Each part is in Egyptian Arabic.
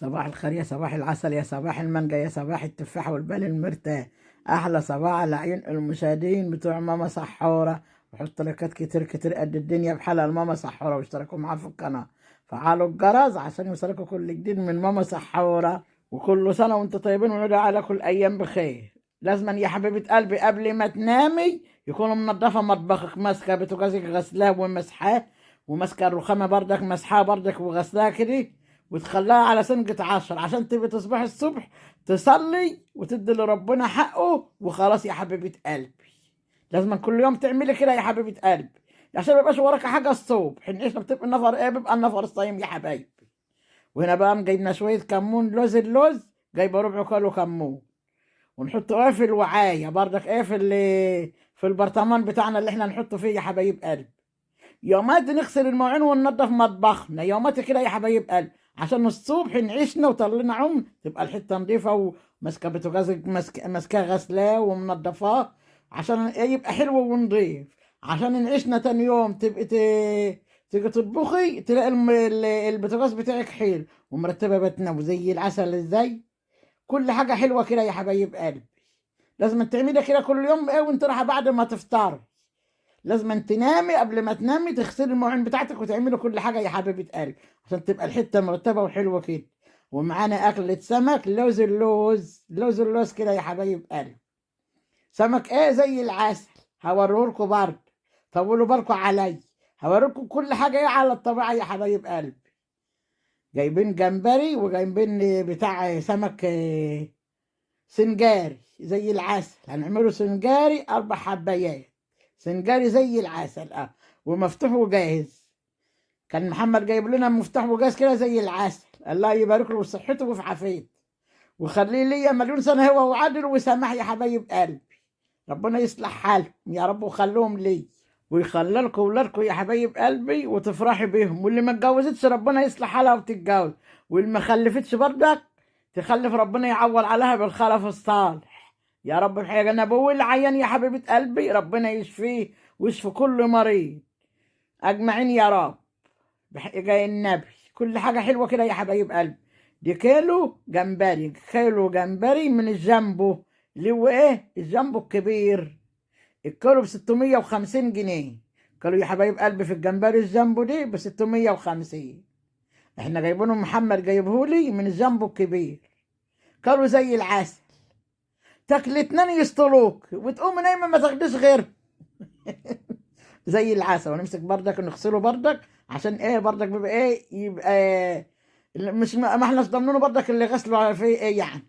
صباح الخير يا صباح العسل يا صباح المانجا يا صباح التفاح والبال المرتاح. احلى صباح على عيون المشاهدين بتوع ماما سحوره. وحط لايكات كتير كتير قد الدنيا بحلقة لماما سحوره، واشتركوا معاه في القناة، فعلوا الجرس عشان يوصلكوا كل جديد من ماما سحوره. وكل سنة وانتم طيبين ونعود على كل ايام بخير. لازما يا حبيبه قلبي قبل ما تنامي يكون منضفه مطبخك، ماسكه بوتاجازك غسلاه ومسحاه، وماسكه الرخامه بردك مسحاه بردك وغسلاها كده، وتخليها على سنجة 10 عشان تبقي تصبحي الصبح تصلي وتدي لربنا حقه. وخلاص يا حبيبة قلبي، لازم كل يوم تعملي كده يا حبيبة قلبي عشان ما يبقاش وراك حاجة الصبح. العيشة بتبقى النفر ايه، بيبقى النفر الصايم يا حبايبي. وهنا بقى جايبنا شوية كمون لوز، اللوز جايبة ربع كيلو كمون، ونحطه ايه في الوعاية بردك، ايه في البرطمان بتاعنا اللي احنا نحطه فيه يا حبايب قلبي. يومات نغسل المواعين وننضف مطبخنا يومات كده يا حبايب قلبي، عشان الصبح نعيشنا وطلعنا عم تبقى الحتة نظيفة وماسكه بوتاجازك ماسكاه غسلاه ومنضفاه عشان ايه يبقى حلو ونضيف، عشان نعيشنا تاني يوم تبقي تيجي تطبخي تلاقي البوتاجاز بتاعك حلو ومرتبة بيتنا وزي العسل. ازاي كل حاجة حلوة كده يا حبايب قلبي. لازم تعملي كده كل يوم ايه وانت رايحة بعد ما تفطري. لازم تنامي قبل ما تنامي تغسلي المواعين بتاعتك وتعملي كل حاجة يا حبيبه قلبي عشان تبقى الحتة مرتبه وحلوه كده. ومعانا اكله سمك لوز اللوز، لوز اللوز كده يا حبايب قلبي. سمك ايه زي العسل، هوريهولكوا برضه، طولوا بالكوا عليا، هوريكم كل حاجة ايه على الطبيعة يا حبايب قلبي. جايبين جمبري وجايبين بتاع سمك سنجاري زي العسل، هنعمله سنجاري 4 حبايات سنجاري زي العسل ومفتوح وجاهز. كان محمد جايب لنا مفتاح وجاهز كده زي العسل، الله يبارك له في صحته وفي عافيته وخليه ليا مليون سنة هو وعادل وسامح يا حبايب قلبي. ربنا يصلح حالهم يا رب وخلوهم لي ويخلي لكم ولادكم يا حبايب قلبي وتفرحي بيهم. واللي ما اتجوزتش ربنا يصلح حالها وتتجوز، واللي ما خلفتش بردك تخلف ربنا يعوض عليها بالخلف الصالح يا رب. الحقيقة انا بقول العيان يا حبيبه قلبي ربنا يشفيه ويشفي كل مريض اجمعين يا رب بحق جاي النبي. كل حاجة حلوة كده يا حبايب قلبي. دي كيلو جمبري، كيلو جمبري من الجامبو اللي هو ايه الجامبو الكبير، الكيلو ب 650 جنيه. قالوا يا حبايب قلبي في الجمبري الجامبو دي ب 650، احنا جايبينه محمد جايبهولي من الجامبو الكبير. كانوا زي العسل، تاكل 2 يسطلوك وتقوم نايمة ما تاخديش غيره زي العسل. ونمسك بردك ونغسله بردك عشان ايه بردك بيبقى ايه يبقى مش ما احناش ضامنينه بردك اللي غسله فيه ايه يعني.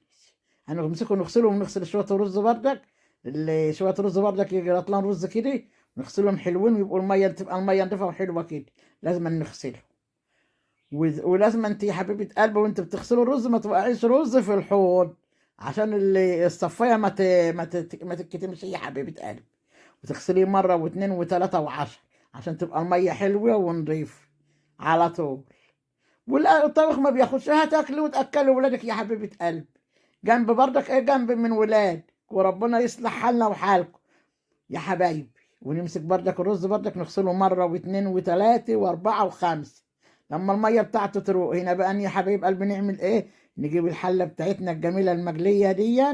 هنمسكه ونغسله ونغسل شوية رز بردك، اللي شوية رز بردك يجي رطلان رز كده نغسلهم حلوين ويبقوا المية تبقى المية نضيفه وحلوه كده. لازم نغسله ولازم انت يا حبيبه قلبي وانت بتغسلوا الرز ما توقعيش رز في الحوض عشان اللي الصفايه ما تتكتمش يا حبيبه قلبي. وتغسليه مرة واثنين وثلاثة وعشرة عشان تبقى المية حلوة ونضيف على طول. والطبخ ما بياخدش، هتاكلي وتاكلي ولادك يا حبيبه قلبي جنب بردك ايه جنب من ولاد، وربنا يصلح حالنا وحالكم يا حبايبي. ونمسك بردك الرز بردك نغسله مرة واثنين وثلاثة واربعة وخمسة لما المية بتاعته تروق. هنا بقى يا حبايب قلبي نعمل ايه، نجيب الحلة بتاعتنا الجميلة المجليه دي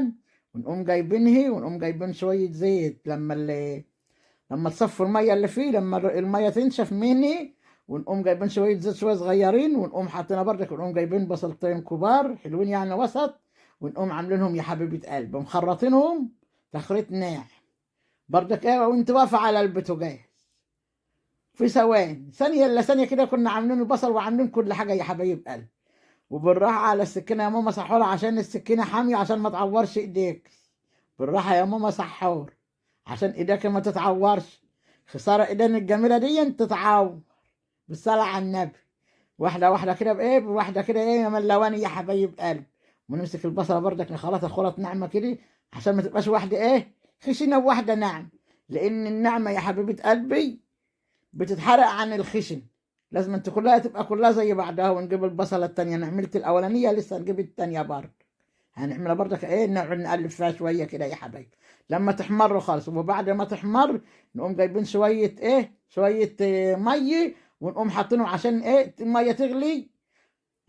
ونقوم جايبينها، ونقوم جايبين شوية زيت لما تصفوا المية اللي فيه، لما المية تنشف مني، ونقوم جايبين شوية زيت شوية صغيرين، ونقوم حاطينها بردك، ونقوم جايبين بصلتين كبار حلوين يعني وسط، ونقوم عاملينهم يا حبيبه قلب مخرطينهم تخريط ناعم بردك ايه وانت واقفة على البوتاجاز في ثواني ثانية الا ثانية كده كنا عاملين البصل وعاملين كل حاجة يا حبايب قلب. وبالراحه على السكينة يا ماما سحور عشان السكينة حامية عشان ما تعورش ايديك. بالراحة يا ماما سحور عشان ايديك ما تتعورش، خسارة ايدين الجميلة دي تتعور. بالصلاة على النبي واحدة واحدة كده بايه واحدة كده ايه يا ملواني يا حبايب قلب. ونمسك البصله بردك نخلطها خلط ناعمة كده عشان ما تبقاش واحدة ايه خشنه وواحدة ناعمة، لان الناعمة يا حبيبه قلبي بتتحرق عن الخشن، لازم انت كلها تبقى كلها زي بعضها. ونجيب البصله التانية، انا عملت الاولانية لسه نجيب التانية برضه، هنعملها برضك ايه نقعد نقلب فيها شوية كده يا حبايبي لما تحمر خالص. وبعد ما تحمر نقوم جايبين شوية ايه شوية مية ونقوم حاطينه عشان ايه المية تغلي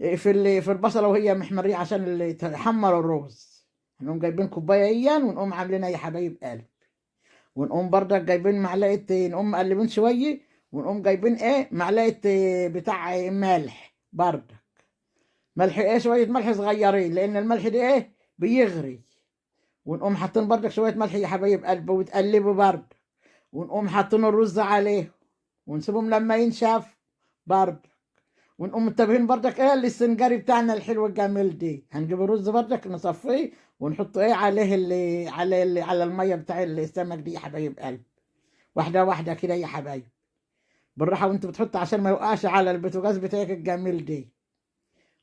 في البصله وهي محمريه عشان اللي تحمر الرز. هنقوم جايبين كوباية ونقوم عاملينها يا حبايب قلب، ونقوم بردك جايبين معلقه، نقوم مقلبين شوية، ونقوم جايبين ايه معلقه بتاع ملح بردك، ملح ايه شوية ملح صغيرين لان الملح ده ايه بيغري، ونقوم حاطين بردك شوية ملح يا حبايب قلب، وتقلبوا بردك، ونقوم حاطين الرز عليه ونسيبهم لما ينشف بردك، ونقوم متبهين بردك ايه للسنجاري بتاعنا الحلو الجميل دي. هنجيب الرز بردك نصفيه ونحط ايه عليه اللي على اللي على المية بتاع السمك دي يا حبايب قلب، واحدة واحدة كده يا حبايب بالراحة وانت بتحط عشان ما يوقعش على البوتاجاز بتاعك الجميل دي،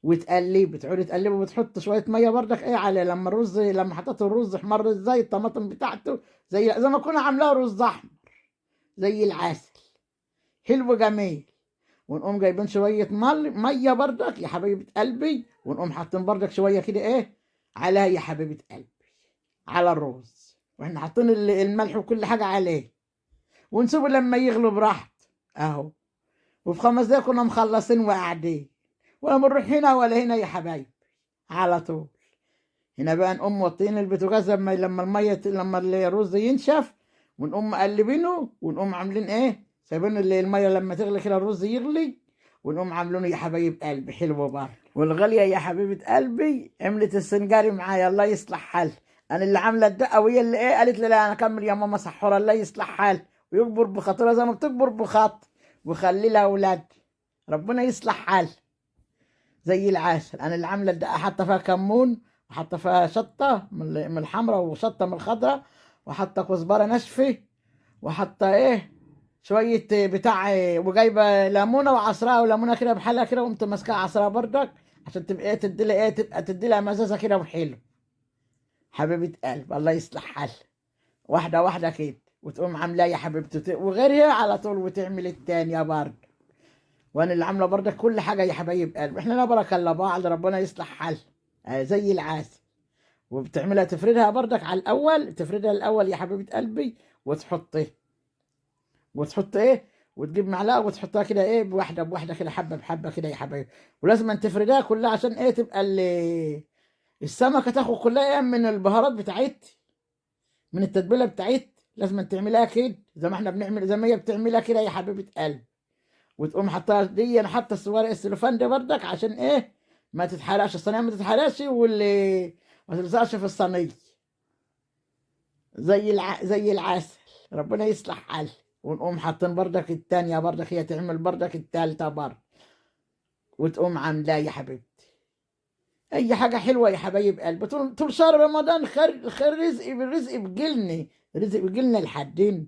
وتقليه، بتقعدي تقلبه وتحط شوية مية بردك ايه عليه. لما الرز، لما حطيت الرز احمر ازاي الطماطم بتاعته زي ما كنا عاملاها رز احمر زي العسل حلو جميل. ونقوم جايبين شوية مية بردك يا حبيبه قلبي، ونقوم حاطين بردك شوية كده ايه عليها يا حبيبه قلبي على الرز، واحنا حاطين الملح وكل حاجة عليه، ونسيبه لما يغلو براحته اهو. وفي 5 دقايق كنا مخلصين وقاعدين، ولا بنروح هنا ولا هنا يا حبايب على طول. هنا بقى نقوم موطيين البوتاجاز لما المية، لما الرز ينشف، ونقوم مقلبينه، ونقوم عاملين ايه سايبين المية لما تغلي كده الرز يغلي، ونقوم عاملينه يا حبايب قلبي حلو برضه. والغاليه يا حبيبه قلبي عملت السنجاري معايا الله يصلح حال، انا اللي عامله الدقة وهي اللي ايه قالت لي لا انا اكمل يا ماما سحوره الله يصلح حال، ويكبر بخاطرها زي ما بتكبر بخاطر، وخلي لها اولاد ربنا يصلح حال زي العسل. انا اللي عامله الدقة حاطه فيها كمون، وحاطه فيها شطه من الحمراء وشطه من الخضراء، وحاطه كزبره ناشفة، وحاطه ايه شوية بتاع، وجايبه ليمونه وعصراها، وليمونه كده بحالها كده، وقمت ماسكاها عصراها بردك عشان تبقى ايه تدي لها ايه تبقى تدي لها مزازه كده وحلو حبيبه قلب الله يصلح حال. واحدة واحدة كده وتقوم عاملاها يا حبيبتي وغيرها على طول، وتعمل التانية برضه. وانا اللي عامله برضك كل حاجة يا حبايب قلب، احنا لا بركة الا بعض ربنا يصلح حال زي العسل. وبتعملها تفردها بردك على الاول، تفردها الاول يا حبيبه قلبي، وتحطيه وتحط ايه وتجيب معلقه وتحطها كده ايه بواحدة بواحدة كده حبه بحبه كده يا حبايبي، ولازم تفردها كلها عشان ايه تبقى السمكة تاخد كلها ايه من البهارات بتاعتي من التتبيله بتاعتي، لازم تعملها كده زي ما احنا بنعمل زي ما هي بتعملها كده يا حبيبه قلبي. وتقوم حطها دي انا حاطه الورق السلوفان ده بردك عشان ايه ما تتحرقش الصينية، ما تتحرقش واللي ما تلزقش في الصينية زي العسل ربنا يصلح حال. ونقوم حاطين بردك التانية بردك، هي تعمل بردك التالتة برد، وتقوم عاملاه يا حبيبتي اي حاجة حلوة يا حبايب قلبي. طول شهر رمضان خير رزق بالرزق بجيلني، رزق بجيلنا لحدين،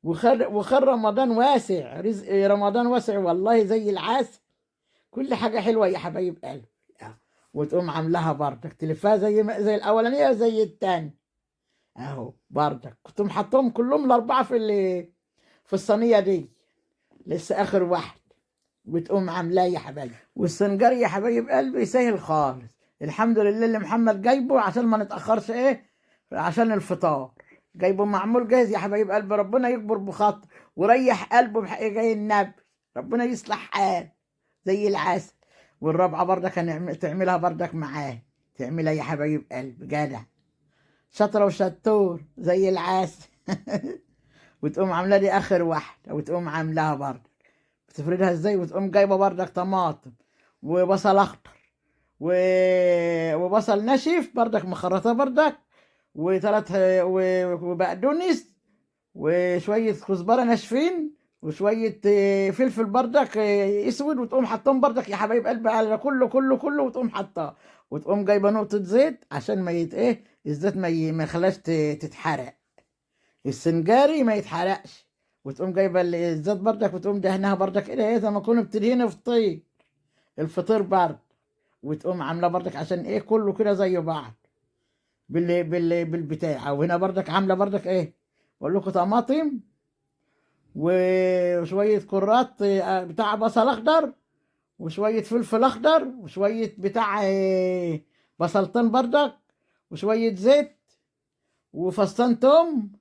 وخير رمضان واسع، رزق رمضان واسع والله زي العسل، كل حاجة حلوة يا حبايب قلبي. وتقوم عاملاها بردك تلفها زي الاولانية زي التانية اهو بردك، كنت محطهم كلهم الاربعة في الصينية دي لسه اخر واحد، وتقوم عاملاه يا حبايب. والسنجاري يا حبايب قلبي سهل خالص الحمد لله اللي محمد جايبه عشان ما نتاخرش ايه عشان الفطار، جايبه معمول جاهز يا حبايب قلبي، ربنا يكبر بخاطر وريح قلبه بحق جاي النبي ربنا يصلح حال زي العسل. والرابعة بردك تعملها بردك معاه، تعملها يا حبايب قلبي جدع شاطرة وشطور زي العسل. وتقوم عامله دي اخر واحدة، وتقوم عاملاها بردك بتفردها ازاي، وتقوم جايبه بردك طماطم وبصل اخضر وبصل ناشف بردك مخرطه بردك، وثلاث وبقدونس وشوية كزبره ناشفين وشوية فلفل بردك اسود، وتقوم حطهم بردك يا حبايب قلبي على كله كله كله، وتقوم حطاه، وتقوم جايبه نقطة زيت عشان ما يت ايه الزيت ما يخلاش تتحرق، السنجاري ما يتحرقش. وتقوم جايبه الزيت بردك وتقوم دهنها بردك كده ايه زي ما كنا بتدهنه فطير الفطير برد، وتقوم عامله بردك عشان ايه كله كده زي بعض بالبتاع. وهنا بردك عامله بردك ايه بقول لكم طماطم وشوية كرات بتاع بصل اخضر وشوية فلفل اخضر وشوية بتاع بصلتين بردك وشوية زيت وفصين توم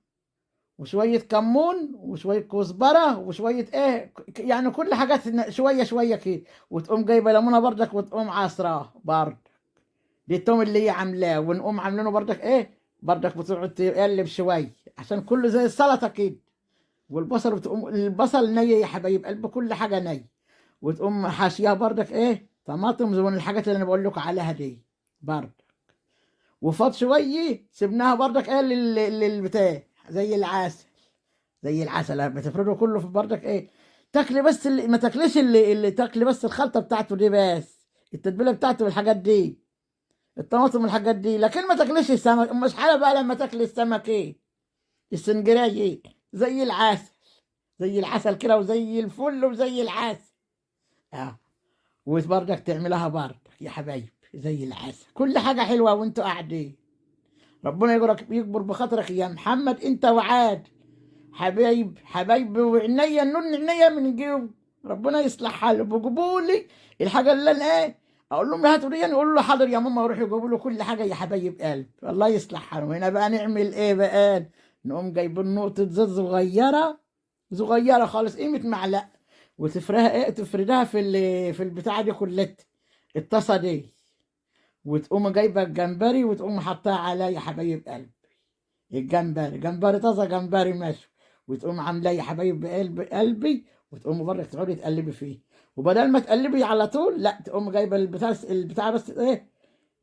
وشوية كمون وشوية كزبره وشوية ايه، يعني كل حاجات شوية شوية كده. وتقوم جايبه ليمونه بردك وتقوم عصراه برضك، دي التوم اللي هي عاملاه. ونقوم عاملينه بردك ايه بردك، بتقعد تقلب شوية عشان كله زي السلطة كده. والبصل بتقوم البصل ني يا حبايب قلب، كل حاجة ني. وتقوم حاشيها بردك ايه طماطم زي الحاجات اللي انا بقول لكم عليها دي بردك. وفاض شوية سيبناها بردك ايه للبتاع زي العسل، زي العسل بتفرده كله في بردك ايه. تاكلي بس اللي ما تاكليش، اللي تاكلي بس الخلطة بتاعته دي بس، التتبيله بتاعته والحاجات دي، الطماطم والحاجات دي، لكن ما تاكليش السمك. مش حاله بقى لما تاكلي السمك ايه السنجراي ايه زي العسل، زي العسل كده وزي الفل وزي العسل. وبردك تعملها بردك يا حبايب زي العسل، كل حاجة حلوة وانتوا قاعدين. ربنا يكبر بخاطرك يا محمد انت وعاد حبايب حبايب، وعينيا النون عينيا من جيب، ربنا يصلح حاله. بيجيبوا لي الحاجة اللي انا ايه اقول لهم هاتوا دي، يقولوا له حاضر يا ماما، يروحوا يجيبوا له كل حاجة يا حبايب قلب، الله يصلح حاله. هنا بقى نعمل ايه بقى؟ نقوم جايبين نقطة زيت صغيرة صغيرة خالص قيمة معلقه، وتفرها ايه، تفردها في البتاعه دي كلها الطاسه دي، وتقوم جايبه الجمبري وتقوم حطاها عليا يا حبايب قلبي. الجمبري جمبري طازة جمبري مشوي، وتقوم عاملاه يا حبايب قلبي، وتقوم برضك تقعدي تقلبي فيه. وبدل ما تقلبي على طول لا، تقوم جايبه البتاع بس ايه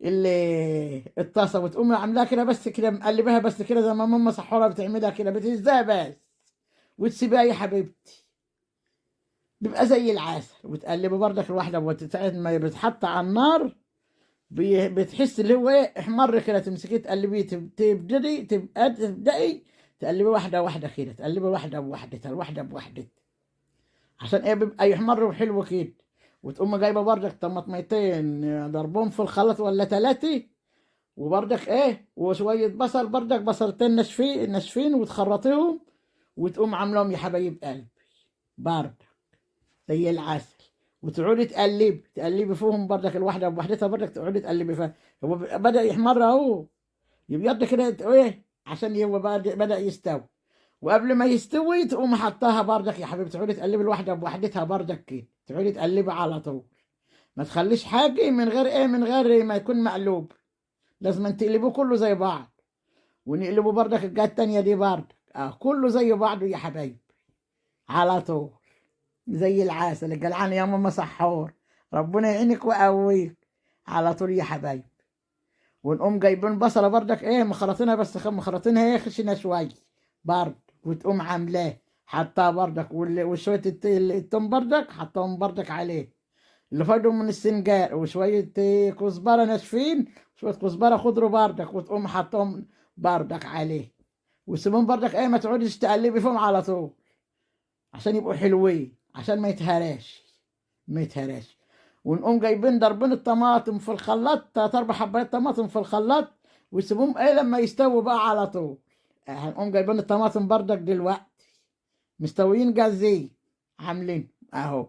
اللي الطاسه، وتقوم عاملاها كده بس كده، مقلبها بس كده زي ما ماما سحوره بتعملها كده، بتهزها بس وتسيبها يا حبيبتي، بيبقى زي العسل. وتقلبي برضك الواحدة، وساعة ما بتحط على النار بتحس اللي هو ايه احمر كده، تمسكيه تقلبيه، تبتدي تبقى تبدأي تقلبي واحدة واحدة كده، تقلبي واحدة بواحدة واحدة بواحدة، عشان ايه بيبقى يحمر وحلو كده. وتقوم جايبة بردك طماطميتين ضربهم في الخلاط ولا 3، وبردك ايه وشوية بصل بردك بصلتين ناشفين وتخرطيهم، وتقوم عاملاهم يا حبايب قلبي بردك زي العسل. وتقعدي تقلبي فيهم بردك الواحدة بوحدتها بردك، تقعدي تقلبي فيها. هو بدأ يحمر اهو، يبيض كده ايه عشان هو بدأ يستوي. وقبل ما يستوي تقوم حطاها بردك يا حبيبتي، تقعدي تقلبي الواحدة بوحدتها بردك كده، تقعدي تقلبي على طول، ما تخليش حاجة من غير ايه، من غير ما يكون مقلوب، لازم تقلبوه كله زي بعض. ونقلبه بردك الجهة التانية دي بردك، كله زي بعضه يا حبايبي على طول زي العسل. الجلعان يا ماما سحور، ربنا يعينك ويقويك على طول يا حبايب. ونقوم جايبين بصله بردك ايه مخرطينها بس، مخرطينها ايه خشنه شوية برد، وتقوم عاملاه حطها بردك، وشوية التوم بردك حطهم بردك عليه اللي فاضلهم من السنجار، وشوية كزبره ناشفين، شوية كزبره خضر بردك، وتقوم حطهم بردك عليه. وسيبهم بردك ايه ما تقعديش تقلبي فيهم على طول عشان يبقوا حلوين، عشان ما يتهراش ما يتهراش. ونقوم جايبين ضربين الطماطم في الخلاط، 3 4 حبايات طماطم في الخلاط، ويسيبوهم ايه لما يستووا بقى على طول. هنقوم جايبين الطماطم بردك دلوقتي مستويين جاهزين عاملين اهو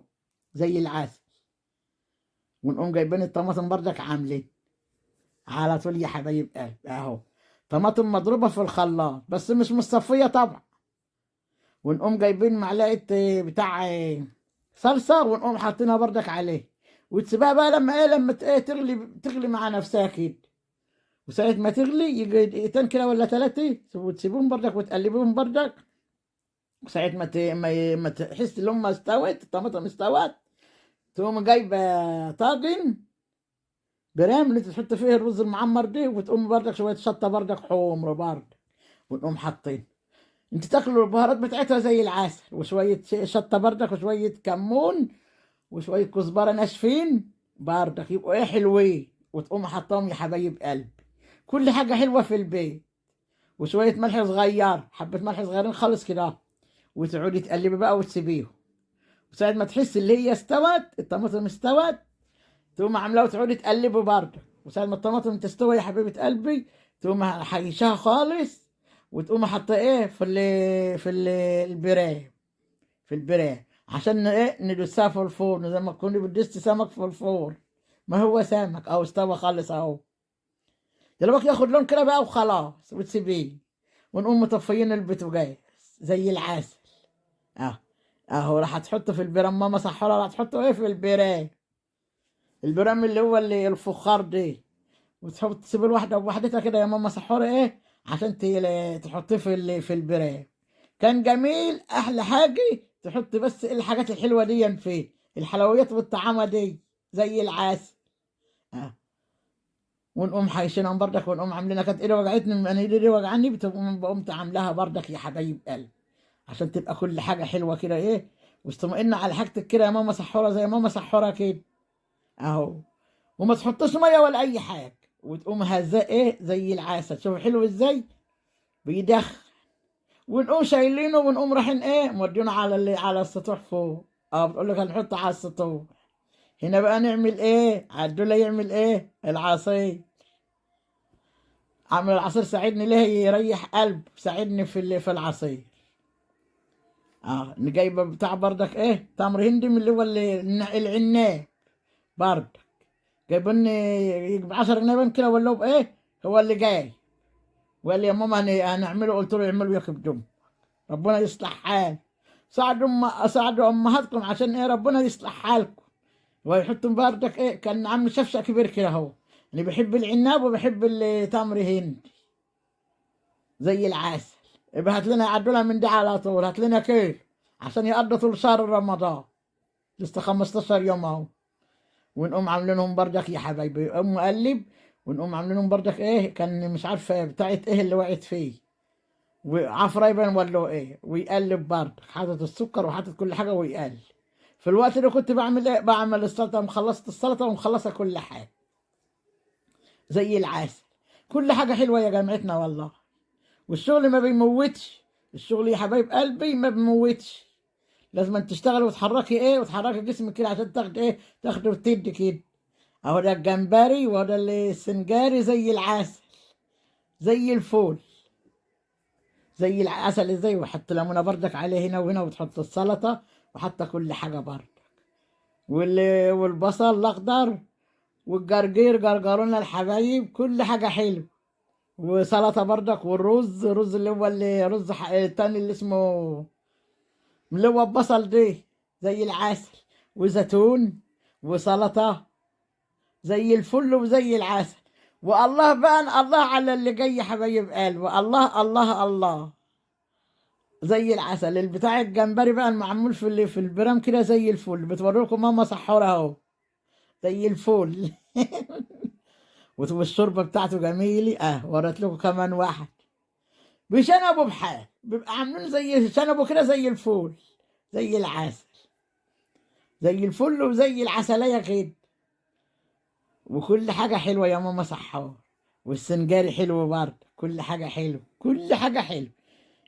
زي العسل. ونقوم جايبين الطماطم بردك عاملين على طول يا حبايب قلب اهو، طماطم مضروبة في الخلاط بس مش مصفية طبعا. ونقوم جايبين معلقة بتاع صلصة ونقوم حاطينها بردك عليه، وتسيبها بقى لما ايه لما ايه تغلي مع نفسها كده. وساعة ما تغلي يجي دقيقتين كده ولا 3 وتسيبهم بردك وتقلبيهم بردك. وساعة ما تحس ان هم استوت الطماطم استوت، تقوم جايبة طاجن برام اللي تحط فيه الرز المعمر دي، وتقوم بردك شوية شطة بردك حمر بردك، ونقوم حاطين. انت تاكلوا البهارات بتاعتها زي العسل، وشوية شطة بردك وشوية كمون وشوية كزبرة ناشفين بردك، يبقوا ايه حلوين. وتقوم حطاهم يا حبايب قلبي، كل حاجة حلوة في البيت. وشوية ملح صغير، حبة ملح صغيرين خالص كده، وتقعدي تقلبي بقى وتسيبيهم. وساعة ما تحس اللي هي استوت الطماطم استوت، تقوم عاملاها وتقعدي تقلبي برضه. وساعة ما الطماطم تستوي يا حبيبة قلبي، تقوم حيشاها خالص، وتقوم حاطه ايه في البرام، في البرام عشان ايه ندسها في الفرن زي ما تكوني بتدسي سمك في الفرن. ما هو سمك اهو استوى خالص اهو، دلوقتي ياخد لون كده بقى وخلاص، وتسيبيه. ونقوم مطفيين البوتاجاز. زي العسل. اه اهو راح تحطه في البرام ماما سحوره، راح تحطه ايه في البرام، البرام اللي هو اللي الفخار دي، وتحط تسيب الواحدة بوحدتها كده يا ماما سحوره ايه عشان تحطيه في البرام. كان جميل. احلى حاجة تحط بس الحاجات الحلوة دي فيه، الحلويات والطعامه دي زي العسل. ونقوم حايشينهم بردك، ونقوم عاملينها. كانت ايدي وجعتني، انا ايدي وجعاني، بتقوم بقوم عاملاها بردك يا حبايب قلبي عشان تبقى كل حاجة حلوة كده ايه، واستطمئن على حاجتك كده يا ماما سحوره زي ماما سحوره كده اهو. وما تحطش مية ولا اي حاجة، وتقوم هزاه ايه زي العسل. شوف حلو ازاي بيدخن. ونقوم شايلينه ونقوم رايحين ايه مودينه على اللي على السطوح فوق. بتقول لك هنحطه على السطوح. هنا بقى نعمل ايه؟ عدوله يعمل ايه؟ العصير. عامل العصير ساعدني ليه يريح قلب، ساعدني في العصير. جايبه بتاع بردك ايه تمر هندي من اللي هو العناب بردك، جايبين ب 10 جنيه بان كده ولا بايه هو اللي جاي، وقال لي يا ماما هنعمله، قلت له اعمله يا كبدم ربنا يصلح حال. ساعدوا امهاتكم عشان ايه ربنا يصلح حالكم. ويحطوا بردك ايه كان عامل شفشق كبير كده اهو. انا بحب العناب وبحب التمر هندي زي العسل. يبقى هات لنا عدولها من دي على طول، هات لنا كيلو عشان يقضوا طول شهر رمضان، لسه 15 يوم اهو. ونقوم عاملينهم بردك يا حبايبي، يقوم مقلب ونقوم عاملينهم بردك ايه كان مش عارفه بتاعت ايه اللي وقعت فيه، وعفره يبان ولا ايه، ويقلب بردك حاطط السكر وحاطط كل حاجة ويقلب. في الوقت اللي كنت بعمل ايه؟ بعمل السلطة، ومخلصت السلطة ومخلصه كل حاجة زي العسل. كل حاجة حلوة يا جامعتنا والله. والشغل ما بيموتش، الشغل يا حبايب قلبي ما بيموتش. لازم تشتغلي وتحركي ايه وتحركي جسمك كده عشان تاخدي ايه تاخدي وتدي كده. اهو ده الجمبري وهو ده السنجاري زي العسل زي الفول زي العسل ازاي. وحط ليمونه بردك عليه هنا وهنا، وتحط السلطة وحط كل حاجة بردك، والبصل الاخضر والجرجير جرجرونا الحبايب، كل حاجة حلو. وسلطة بردك، والرز رز اللي هو اللي رز التاني اللي اسمه اللي هو البصل دي زي العسل، وزيتون وسلطة زي الفل وزي العسل. والله بقى الله على اللي جاي يا حبايب قلبي، الله الله الله زي العسل. البتاع الجمبري بقى المعمول في اللي في البرام كده زي الفل، بتوريكم ماما سحوره اهو زي الفل. والشوربه بتاعته جميلة وريت لكم كمان واحد بشنبه بحال، بيبقى عاملين زي شنبه كده زي الفول زي العسل زي الفل وزي العسلية كده. وكل حاجة حلوة يا ماما سحور، والسنجاري حلو برضه، كل حاجة حلوة كل حاجة حلوة.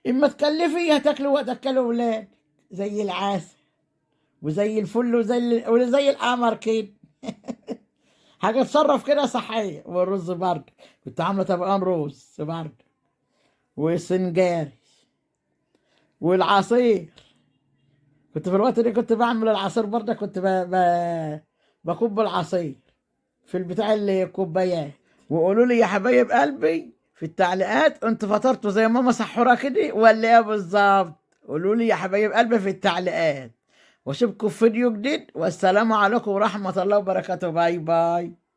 اما تكلفي هتاكلوا وتاكلوا ولاد زي العسل وزي الفل وزي القمر كده. حاجة تصرف كده صحية. والرز برضه كنت عاملة طبقان رز برضه وسنجاري والعصير. كنت في الوقت اللي كنت بعمل العصير برضه كنت بكب العصير في البتاع اللي كوبايات. وقولوا لي يا حبايب قلبي في التعليقات انتوا فطرتوا زي ماما سحوره كده ولا ايه بالظبط؟ قولوا لي يا حبايب قلبي في التعليقات، واشوفكم في فيديو جديد، والسلام عليكم ورحمة الله وبركاته. bye bye.